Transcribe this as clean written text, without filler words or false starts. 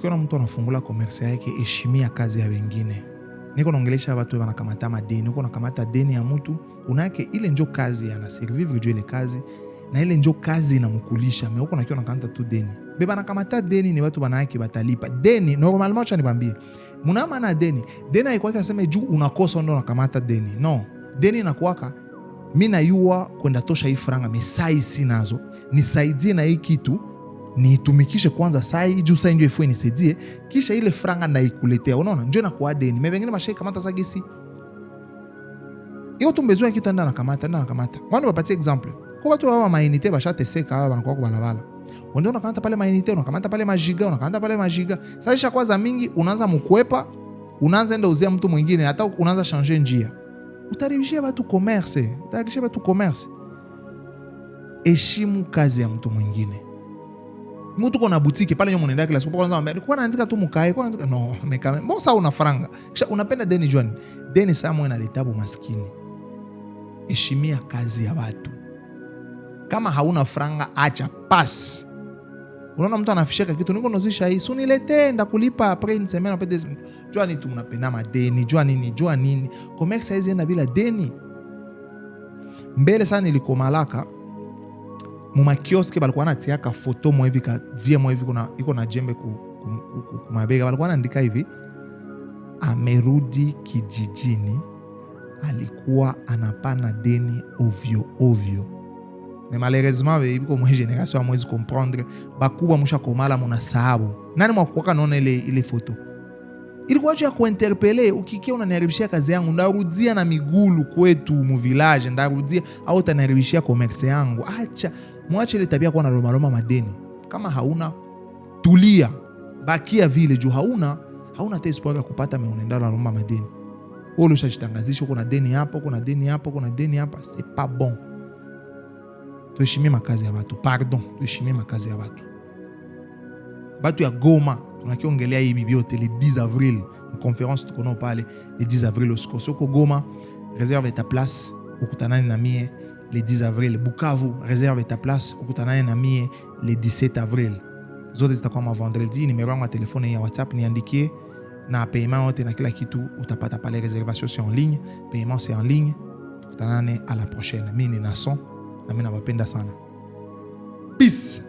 Ukiona mtu anafungula commerce yake, heshimia kazi ya wengine. Niko naongelesha watu wanakamata madeni. Uko nakamata deni ya mtu unake, ile njo kazi ana survivre juu ile kazi na ile njo kazi inamkulisha. Mais uko nakiwa nakamata tu deni, beba nakamata deni ni watu banayake batalipa deni normalement. Acha nibambie, munama na deni, deni haikuwaka aseme juu unakosa ndo unakamata deni. No, deni inakuwaka mi nayua kwenda tosha hii franga, mais sai sinazo, nisaidie na hii kitu niitumikishe kwanza sai juu sai ndio ifue nisaidie, kisha ile franga ndaikuletea. Unaona, njo inakuwa deni. Mais wengine bashai kamata sagisi iko tu besoin ya kitu, enda nakamata, enda nakamata. Mwana bapatie exemple kwa watu wa maunité bashateseka, hawa wanakuwa kwa balabala. Ndio unakamata pale maunité, unakamata pale magiga, unakamata pale magiga. Sasa isha kwanza mingi, unaanza mkwepa, unaanza enda uzia mtu mwingine, hata unaanza changer njia. Utaribishia watu commerce, utaribishia watu commerce. Heshimu kazi ya mtu mwingine. Mtu kona boutique pale nyuma, unaenda kila siku, kwanza mwambie kwa naandika tu mkae kwa naandika no mekame bon, sasa una franga, kisha unapenda deni jwani deni saa mwe inaleta maskini. Heshimia kazi ya watu. Kama hauna franga, acha pass. Unaona mtu anafishaka kitu, niko nozisha hii, si uniletee, ndakulipa après une semaine, après 2. Jua nini tu mnapenda madeni? Jua nini? Jua nini? Commerce haizi enda bila deni. Mbele sana nilikomalaka mu makiosque, balikuwa natiaka photo mwa hivi ka vie mwa hivi, kuna iko na jembe ku mabega, balikuwa naandika hivi: "Amerudi kijijini, alikuwa anapana deni ovyo ovyo." Mais malheureusement biko mwe génération amwezi comprendre, bakubwa musha komala munasahabu. Nani mwakuwaka naona ile photo ilikuwa juu ya kuinterpeller? Ukikia unaniharibishia kazi yangu, ndarudia na migulu kwetu mu village, ndarudia au utaniharibishia commerce yangu. Acha, mwache ile tabia kuwa na loma madeni. Kama hauna, tulia, bakia vile juu hauna hata espoir ya kupata. Mais unaenda unalomba madeni, wewe ulishajitangazisha uko na deni hapo, uko na deni hapo, uko na deni hapa. C'est pas bon. Tuheshimie makazi ya watu, pardon, tuheshimie makazi ya watu. Batu ya Goma, tunakiongelea hivi vyote le 10 avril, conférence tuko nao pale le 10 avril. Usikose, uko Goma, réserve ta place, ukutanani na mie le 10 avril. Bukavu, réserve ta place, ukutanani na mie le 17 avril. Zote zitakuwa ma vendredi. Numéro yangu ya téléphone ya WhatsApp, niandikie na paiement yote na kila kitu utapata pale. Réservation c'est en ligne, paiement c'est en ligne. Tukutanane à la prochaine. Mi ni Nason na mi nawapenda sana. Peace.